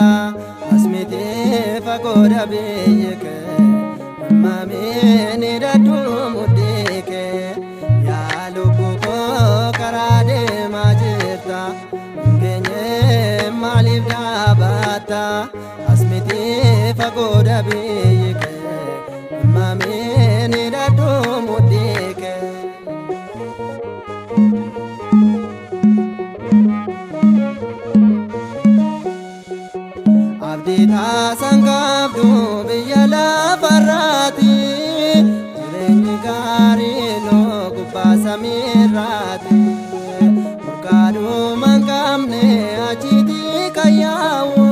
jirta? As miti fagoodha biyyi kee. Mammeen hidhadhu mudhii kee. Yaa lubbuu koo karaa deemaa jirta? Hin geenye maaliif dhaabatta? As miti fagoodha biyyi kee. Mammeen hidhadhu mudhii kee. Abdii taasaan qabdu biyya lafarraati. Jireenyi gaariin gubbaa samiirraati. Burqaadhuma hin qabne achitti kan yaa'u.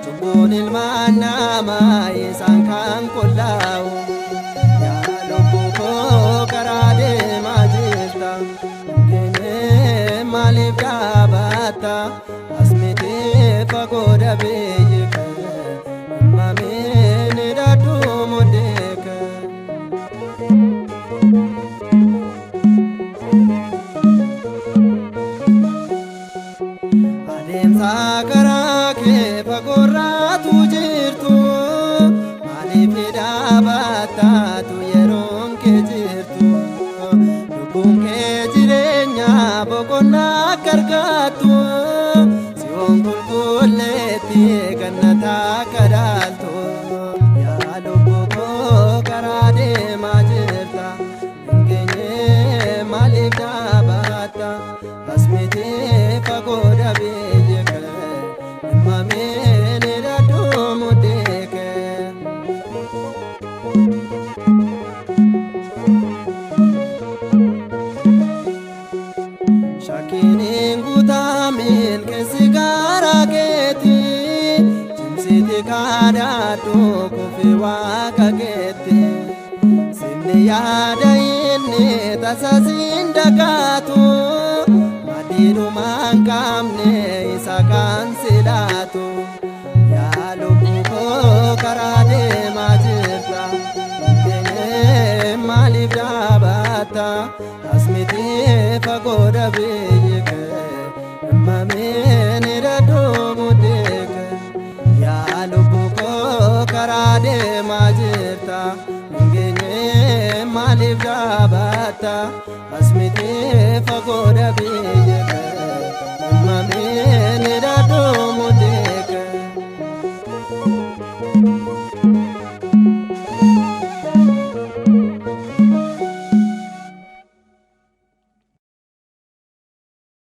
Cubbuun ilmaan namaa isaan kan qullaa'u. Yaa lubbuu koo karaa deemaa jirta? Hin geenye maaliif dhaabatta? As miti fagoodha biyyi kee. Mammeen hidhadhu mudhii kee. Adeemsa karaa kee fagoorraatu jirtu. Maaliif dhaabattaatu yeroon kee jirtu? Lubbuun kee jireenya boqonnaa akka argattu. Si'oon qulqulleetti gannataa akka dhaaltu. Yaa lubbuu koo karaa deemaa jirta? Hin geenye maaliif dhaabatta? As miti fagoodha biyyi kee. Mammeen hidhadhu mudhii kee. Shakkiin hin guutamin keessi garaa keeti. Cimsiti kadhadhu kufi waaqa keetti. Sinni yaada inni tasa siin dagaatu. Madiidhuma hin qabne isa kan silaatu. Yaa lubbuu koo karaa deemaa jirta? Hin geenye maaliif dhaabatta? As miti fagoodha biyyi kee. Mammeen hidhadhu mudhii kee. Yaa lubbuu koo karaa deemaa jirta? Hin geenye maaliif dhaabatta? As miti fagoodha biyyi kee.